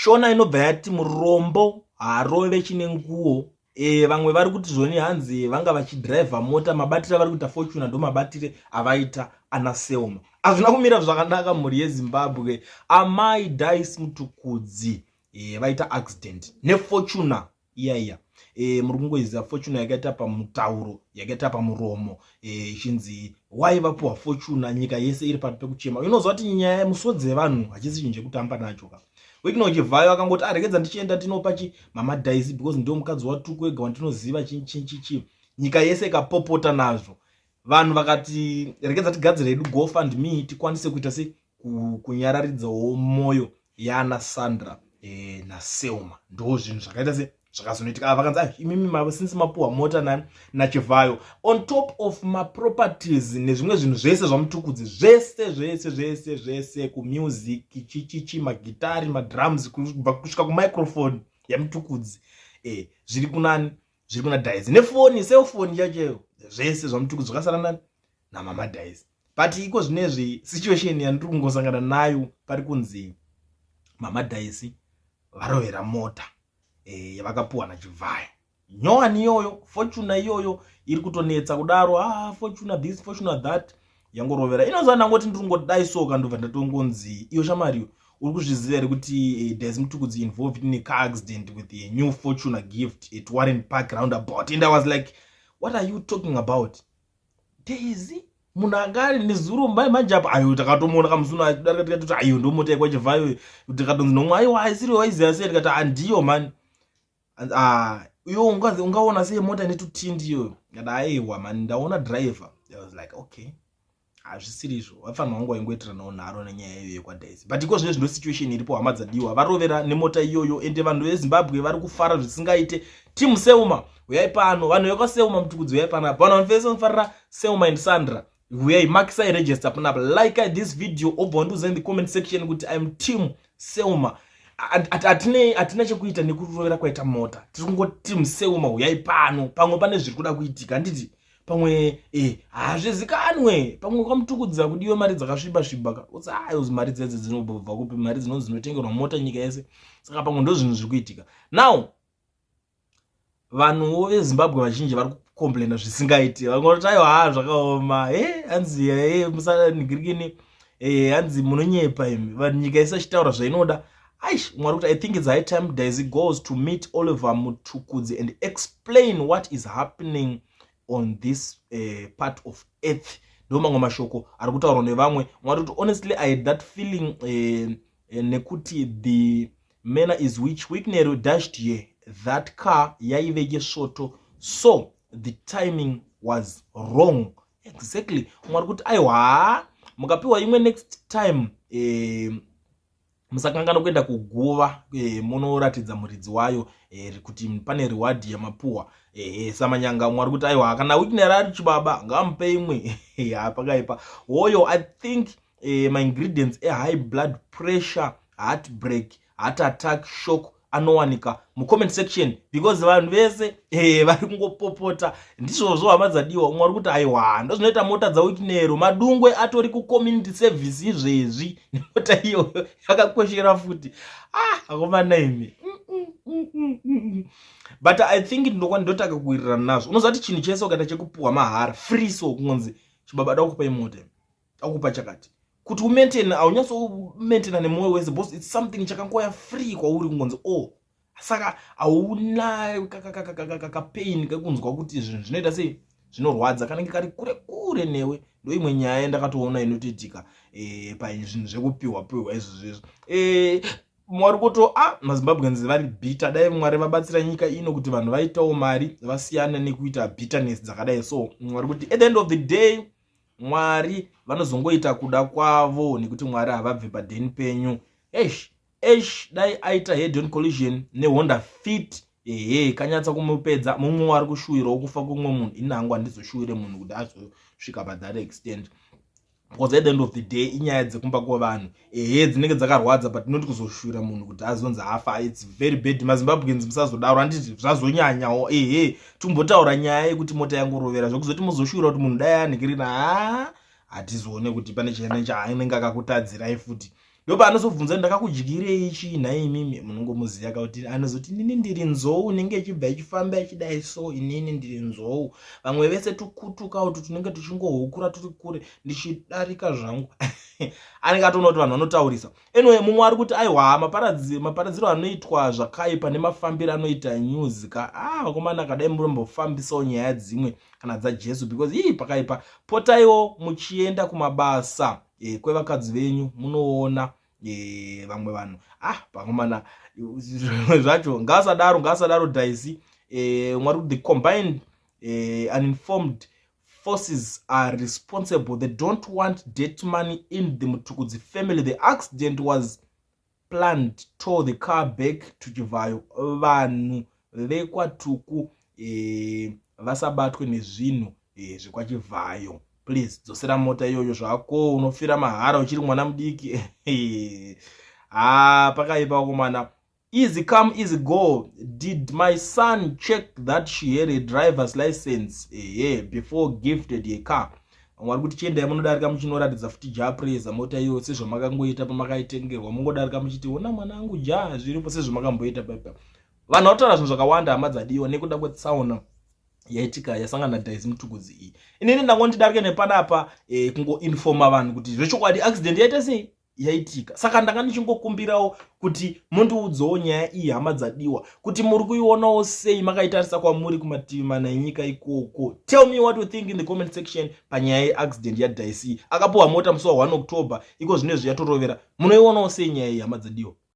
Shona inobva yati murombo haarove chine nguo. Vamwe vari kuti zvoni hanzi vanga vachidhiraivha mota, mabatire avari kuita Fortuner ndo mabatire avaita ana Selma. Hazvina kumira zvakanaka mhuri yeZimbabwe. Amai Dice Mutukudzi vaita accident neFortuner iya iya. Muri kungoiziva Fortuner yakaita pamutauro, yakaita pamuromo, ichinzi wai vapuwa Fortuner, nyika yese iri pano pekuchema. Unoziva kuti nyaya yemusodzi yevanhu hachisi chinhu chekutamba nacho ka. Wicknell Chivhayo akangoti aregedza ndichienda ndinopa chi Mama Daisy because ndiwo mukadzi waTuku ega wandinoziva chi chi chi chi. Nyika yese ikapopota nazvo. Vanhu vakati regedza tigadzire hedu GoFundMe tikwanise kuita se kunyararidzawo moyo yana Sandra naSelma. Ndo zvinhu zvakaita se zvakazonoitika. Vakanzi ai imimi since mapuwa mota naChivhayo on top of maproperties nezvimwe zvinhu zvese zvaMutukudzi, zvese zvese zvese zvese, kumusic chichichi, magitari, madrums, kubva kusvika kumicrophone yaMutukudzi, zviri kunani, zviri kuna Daisy, nefoni, cellphone chacho, zvese zvaMutukudzi zvakasara nani, naMama Daisy. But iko zvinezvi situation yandiri kungosangana nayo, pari kunzi Mama Daisy varovera mota yavakapuwa naChivhayo nyowani iyoyo, Fortuner iyoyo iri kutonetsa kudaro. Ah, Fortuner this, Fortuner that, yangorovera inonzi ndangoti ndiri kungodai so kandobva ndatongonzi iyo shamariyo uri kuzviziva here kuti Daisy Mutukudzi involved in a car accident with a new Fortuner gift at Warren Park roundabout? And I was like, "What are you talking about, Daisy?" Munhu anga ari nezuro mai manje apa, ayo takatomuona kamusuno achidarika, tikatoti ayo ndo mota yekwaChivhayo. Tikatonzi nomwe aiwa aisiri, waiziva sei? Tikati handiyo mani. Ah, iwe ungaona sei mota ine tutindi iyoyo? Ngati aiwa mani, ndaona driver. I was like, "Okay, hazvisiri izvo." Vafanira vangu vaingoitiranawo nharo nenyaya iyoyo yekwaDaisy, but iko zvine zvino situation iripo, hama dzadiwa, varovera nemota iyoyo, ende vanhu veZimbabwe vari kufara zvisingaite. Team Selma, uyai pano. Vanhu vekwaSelma Mutukudzi, uyai panapa. Vanhu vanofese vanofarira Selma and Sandra, uyai, makisai register panapa, like this video, obva wandiudza in the comment section kuti "I'm team Selma." Hatina chekuita nekurovera kwaita mota, tiri kungoti team Selma, uyai pano. Pamwe pane zviri kuda kuitika, handiti? Pamwe hazvizikanwe, pamwe kwaMutukudza kudiwe mari dzakasviba sviba ka. Utsi ayo mari dzedze dzinobva kupi? Mari dzinonzi dzinotengerwa mota nyika yese, saka pamwe ndo zvinhu zviri kuitika. Now vanhuwo veZimbabwe vazhinji vari kucomplaina zvisingaiti. Vamwe vanoti aiwa, ha, zvakaoma e, hanzi e musanigirikini, hanzi munonyepa imi, vanhu nyika yese achitaura zvainoda. Aish, mwari kuti, "I think it's high time Daisy goes to meet Oliver Mutukudzi and explain what is happening on this part of earth." Ndo mamwe mashoko ari kutaurwa nevamwe. Mwari kuti, "Honestly, I had that feeling nekuti the manner is which Wicknell dashed here that car yaive yesvoto, so the timing was wrong." Exactly. Mwari kuti aiwa, mukapiwa imwe next time, musakangana kuenda kuguva, munoratidza muridzi wayo kuti pane reward yamapuhwa. Samanyanga mwari kuti aiwa, kana Wicknell ari chibaba ngamupe imwe. Pakaipa hoyo. "I think maingredients ehigh blood pressure, heart break, heart attack, shock anowanika mucomment section because vanhu vese vari kungopopota." Ndizvozvo, hama dzadiwa. Umwe ari kuti aiwa, ndozvinoita mota dzaWicknell. Madungwe atori kucommunity service izvezvi nemota iyoyo yakakoshera futi. Ah, akomana imi, but I think ndotaka kuwirirana nazvo. Unoziva kuti chinhu chese ukaita chekupuhwa mahara, free, so kungonzi chibaba da kukupa imota, akupa chakati, kuti umaintain, haunyatsomaintaina nemwoyo wese because it's something chakangoya free kwauri, kungonzi oh, saka hauna kapain kekunzwa kuti zvinhu zvinoita sei, zvinorwadza, kanenge kari kure kure newe. Ndo imwe nyaya yandakatoona inotoitika pazvinhu zvekupiwa piwa izvo zvezvo. Mwari kuto a maZimbabweans vari bitter. Dai Mwari vabatsira nyika ino kuti vanhu vaitawo mari, vasiyana nekuita bitterness dzakadai. So Mwari kuti at the end of the day Mwari vanozongoita kuda kwavo, nekuti Mwari havabve padheni penyu. Esh esh, dai aita head on collision neHonda Fit, ehe, kanyatsa kumupedza. Mumwe wari kushuwirawo kufa kumwe munhu, ini hangu handizoshuwire munhu kuti azosvika pathat extent, because at the end of the day inyaya dzekumba kwevanhu, ehe, dzinenge dzakarwadza, but not kuzoshuwira munhu kuti azonzi afa. It's very bad. MaZimbabweans, musazodaro, handiti? Zvazonyanyawo. Ehe, timbotaura nyaya yekuti mota yangorovera, zvekuzoti muzoshuwira kuti munhu dai anhikirina, ha, hatizoone kuti pane chene chaanenge akakutadzirai futi. Ndopaanozobvunza, "Ndakakudyirei chii nhai imimi?" Munongomuziva kuti anozoti, "Inini ndiri nzou inenge ichibva ichifamba ichidai, so inini ndiri nzou, vamwe vese tukutuka utu tunenge tuchingohukura turi kure, ndichidarika zvangu." Anenge atoona kuti vanhu vanotaurisa. Anyway, mumwe ari kuti, "Aiwa, maparadziro anoitwa zvakaipa nemafambiro anoita news ka. Ah, vakomana, kadai murombofambisawo nyaya dzimwe kana dzaJesu, because ii pakaipa. Potaiwo muchienda kumabasa kwevakadzi venyu, munoona vamwe vanhu." Ah, vakomana, zvacho ngaasadaro, ngaasadaro Daisy. Mwari kuti the combined uninformed forces are responsible. They don't want debt money in the Mutukudzi family. The accident was planned. Tow the car back to Chivayo. Vanhu vekwaTuku vasabatwe nezvinhu zvekwaChivhayo. Please dzosera mota iyoyo zvako, unofira mahara uchiri mwana mudiki." Ha, pakaipa vakomana. Easy come, easy go. Did my son check that she had a driver's license, ehe, before gifted a car? Vamwe vari kuti, "Chiendai munodarika muchinoratidza futi Jah Prayzah mota iyoyo, sezvamakangoita pamakaitengerwa, mungodarika muchiti, 'Ona mwana angu Jah, zviripo,' sezvamakamboita paipa." Vanhu vanotaura zvinhu zvakawanda, hama dzadiwa, nekuda kwetsaona yaitika yasangana naDaisy Mutukudzi iyi. Inini ndangondidarike nepanapa kungoinforma vanhu kuti zvechokwadi accident yaita sei, yaitika. Saka ndanga ndichingokumbirawo kuti mundiudzewo nyaya iyi, hama dzadiwa, kuti muri kuionawo sei makaitarisa kwamuri kumativi mana enyika ikoko. Tell me what you think in the comment section panyaya yeaccident yaDaisy. Akapiwa mota musi wa1 October, iko zvinezvi yatorovera. Munoionawo sei nyaya iyi, hama dzadiwa?